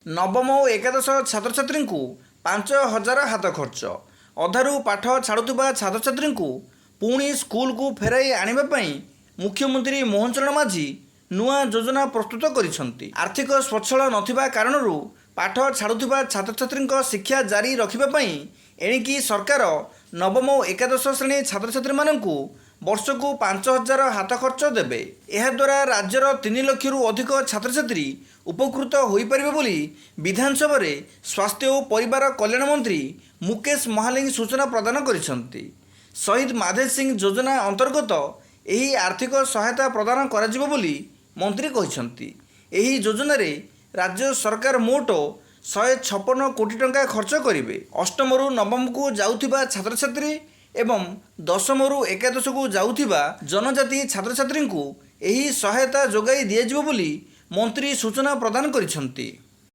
ନବମ ଓ ଏକାଦଶ ଛାତ୍ରଛାତ୍ରୀଙ୍କୁ 5000 ହାତ ଖର୍ଚ୍ଚ। ଅଧାରୁ ପାଠ ଛାଡ଼ୁଥିବା ଛାତ୍ରଛାତ୍ରୀଙ୍କୁ ପୁଣି ସ୍କୁଲକୁ ଫେରାଇ ଆଣିବା ପାଇଁ ମୁଖ୍ୟମନ୍ତ୍ରୀ ମୋହନ ଚରଣ ମାଝୀ ନୂଆ ଯୋଜନା ପ୍ରସ୍ତୁତ କରିଛନ୍ତି। ଆର୍ଥିକ ସ୍ୱଚ୍ଛଳ ନଥିବା କାରଣରୁ ପାଠ ଛାଡ଼ୁଥିବା ଛାତ୍ରଛାତ୍ରୀଙ୍କ ଶିକ୍ଷା ଜାରି ରଖିବା ପାଇଁ ଏଣିକି ସରକାର ନବମ ଓ ଏକାଦଶ ଶ୍ରେଣୀ ଛାତ୍ରଛାତ୍ରୀମାନଙ୍କୁ ବର୍ଷକୁ 5000 ହାତ ଖର୍ଚ୍ଚ ଦେବେ। ଏହାଦ୍ୱାରା ରାଜ୍ୟର 3 ଲକ୍ଷରୁ ଅଧିକ ଛାତ୍ରଛାତ୍ରୀ ଉପକୃତ ହୋଇପାରିବେ ବୋଲି ବିଧାନସଭାରେ ସ୍ୱାସ୍ଥ୍ୟ ଓ ପରିବାର କଲ୍ୟାଣ ମନ୍ତ୍ରୀ ମୁକେଶ ମହାଲିଙ୍ଗ ସୂଚନା ପ୍ରଦାନ କରିଛନ୍ତି। ଶହୀଦ ମାଧେ ସିଂ ଯୋଜନା ଅନ୍ତର୍ଗତ ଏହି ଆର୍ଥିକ ସହାୟତା ପ୍ରଦାନ କରାଯିବ ବୋଲି ମନ୍ତ୍ରୀ କହିଛନ୍ତି। ଏହି ଯୋଜନାରେ ରାଜ୍ୟ ସରକାର ମୋଟ 156 କୋଟି ଟଙ୍କା ଖର୍ଚ୍ଚ କରିବେ। ଅଷ୍ଟମରୁ ନବମକୁ ଯାଉଥିବା ଛାତ୍ରଛାତ୍ରୀ ଏବଂ ଦଶମରୁ ଏକାଦଶକୁ ଯାଉଥିବା ଜନଜାତି ଛାତ୍ରଛାତ୍ରୀଙ୍କୁ ଏହି ସହାୟତା ଯୋଗାଇ ଦିଆଯିବ ବୋଲି ମନ୍ତ୍ରୀ ସୂଚନା ପ୍ରଦାନ କରିଛନ୍ତି।